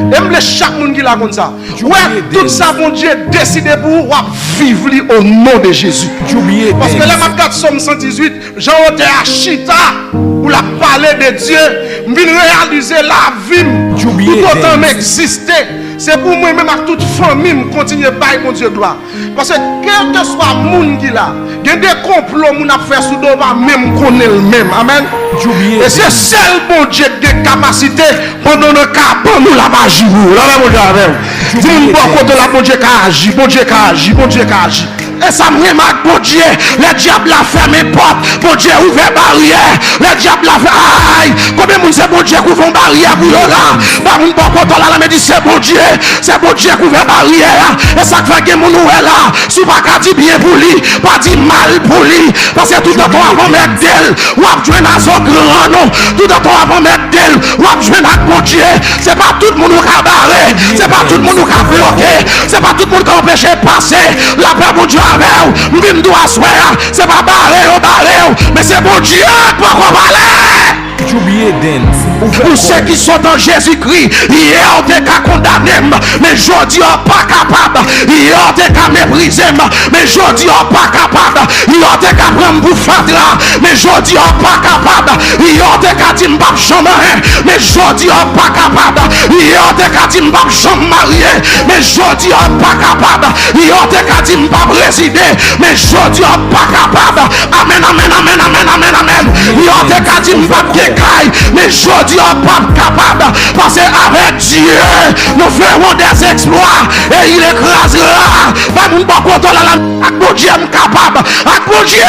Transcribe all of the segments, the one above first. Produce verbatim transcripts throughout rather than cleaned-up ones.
E m vle chak moun ki la konn sa. Wè, tout sa Bondye deside pou ou, w ap viv li o non de Jezi. Paske lè m ap gad Sòm san dizuit, jan otè a chita, pou l ap pale de Dye, m vin reyalize lavi m, toutotan m egziste, se pou mwen menm ak tout fanmi m kontinye bay Bondye glwa. Paske kèlkeswa moun ki la, gen de konplo moun ap fè sou do w pa menm konnen l menm. Amèn. E se sèl Bondye ki gen kapasite pandan w nan kabann ou l ap aji pou ou. Lè Bondye avè w. Di moun bò kote w la, Bondye ka aji, Bondye ka aji, Bondye ka aji. E sa m renmen ak Bondye, lè dyab la fèmen pòt, Bondye ouvè baryè. Lè dyab la fè, ay, konbyen moun se Bondye k ouvè yon baryè pou yo la? Ba moun bò kote w la, la men di se Bondye, se Bondye k ouvè baryè a. E sa k fè gen moun ou wè la, si w pa ka di byen pou li, pa di mal pou li. Paske toutotan w ap anmède l, w ap jwenn a zo grann ou. Toutotan w ap anmède l, w ap jwenn ak Bondye. Se pa tout moun ou ka bare, se pa tout moun ou ka bloke, se pa tout moun ka anpeche pase. Lapè Bondye avè w. M vin di w aswè a, se pa bare yo bare w, men se Bondye k poko pale. Pou se ki sot an Jezikri, yè w te ka kondane m, men jodi a w pa kapab. Yè w te ka meprize m, men jodi a w pa kapab. Yè w te ka pran m pou fatra, men jodi a w pa kapab. Yè w te ka di m p ap janm anyen, men jodi a w pa kapab. Yè w te ka di m p ap janm marye, men jodi a w pa kapab. Yè w te ka di m p ap rezide, men jodi a w pa kapab. Amèn, amèn, amèn, amèn, amèn, amèn. Yè w te ka di m p ap gen kay, men jodi a w p ap kapab. Paske avèk Dye, nous ferons des exploits et il écrasera. Bay moun bò kote w la, la, ak Bondye m kapab. Ak Bondye!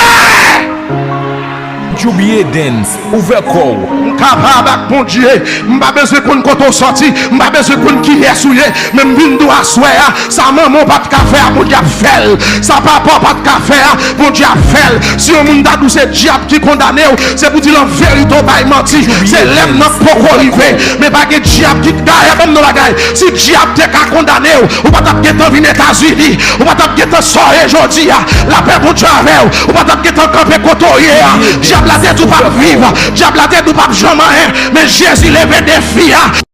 Djoubie Dance, ouvè kò w. M kapab ak Bondye. M pa bezwen konn kote w sòti. M pa bezwen konn kiyès ou ye. Men m vin di w aswè a, sa manman w pa t ka fè a, Bondye ap fè l. Sa papa w pa t ka fè a, Bondye ap fè l. Si yon moun ta di w se dyab ki kondane w, se pou di l an verite w bay manti. Se lè m nan poko rive. Men pa gen dyab ki, dayè, ban m yon bagay. Si dyab te ka kondane w, ou pa t ap gentan vin Etazini. Ou pa t ap gentan sa w ye jodi a. Lapè Bondye avè w. Ou pa t ap gentan kanpe kote w ye a. Dyab la te di w p ap viv. Dyab la te di w p ap janm anyen. Men Jezi leve defi a.